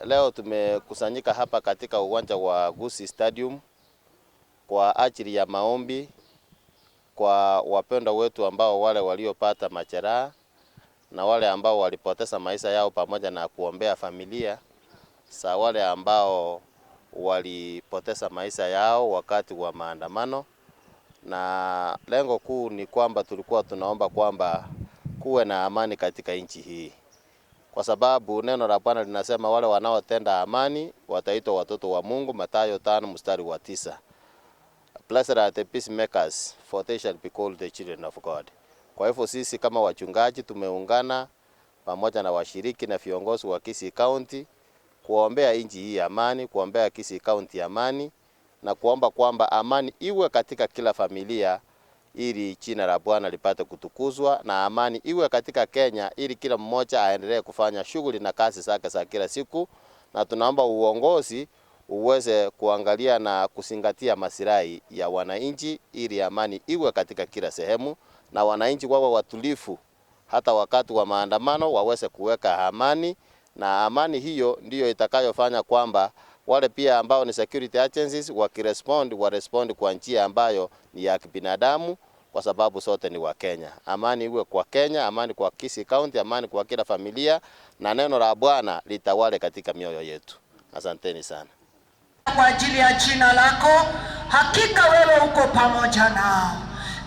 Leo tumekusanyika hapa katika uwanja wa Gusii Stadium kwa ajili ya maombi kwa wapendwa wetu ambao wale waliopata majeraha na wale ambao walipoteza maisha yao, pamoja na kuombea familia za wale ambao walipoteza maisha yao wakati wa maandamano. Na lengo kuu ni kwamba tulikuwa tunaomba kwamba kuwe na amani katika nchi hii, kwa sababu neno la Bwana linasema wale wanaotenda amani wataitwa watoto wa Mungu, Mathayo 5 mstari wa 9. Blessed are the peacemakers, for they shall be called the children of God. Kwa hivyo sisi kama wachungaji tumeungana pamoja na washiriki na viongozi wa Kisii County kuombea nchi hii amani, kuombea Kisii County amani na kuomba kwamba amani iwe katika kila familia ili jina la Bwana lipate kutukuzwa na amani iwe katika Kenya ili kila mmoja aendelee kufanya shughuli na kazi zake za kila siku, na tunaomba uongozi uweze kuangalia na kuzingatia masilahi ya wananchi ili amani iwe katika kila sehemu na wananchi wawe watulivu hata wakati wa maandamano waweze kuweka amani, na amani hiyo ndiyo itakayofanya kwamba wale pia ambao ni security agencies wakirespond, warespond kwa njia ambayo ni ya kibinadamu, kwa sababu sote ni Wakenya. Amani iwe kwa Kenya, amani kwa Kisii County, amani kwa kila familia, na neno la Bwana litawale katika mioyo yetu. Asanteni sana. Kwa ajili ya jina lako, hakika wewe uko pamoja nao.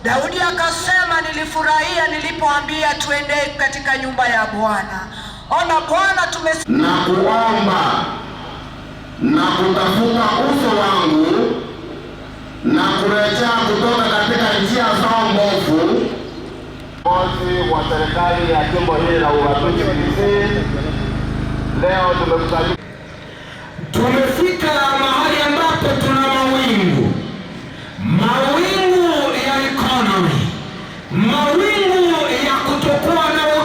Daudi akasema, nilifurahia nilipoambia tuende katika nyumba ya Bwana. Ona Bwana, tume Na kuomba na kutafuta uso wangu na kurejea kutoka katika njia zao mbovu. Viongozi wa serikali ya jimbo hili la ugatuzi Kisii, leo tumekusanyika. Tumefika mahali ambapo tuna mawingu, mawingu ya economy, mawingu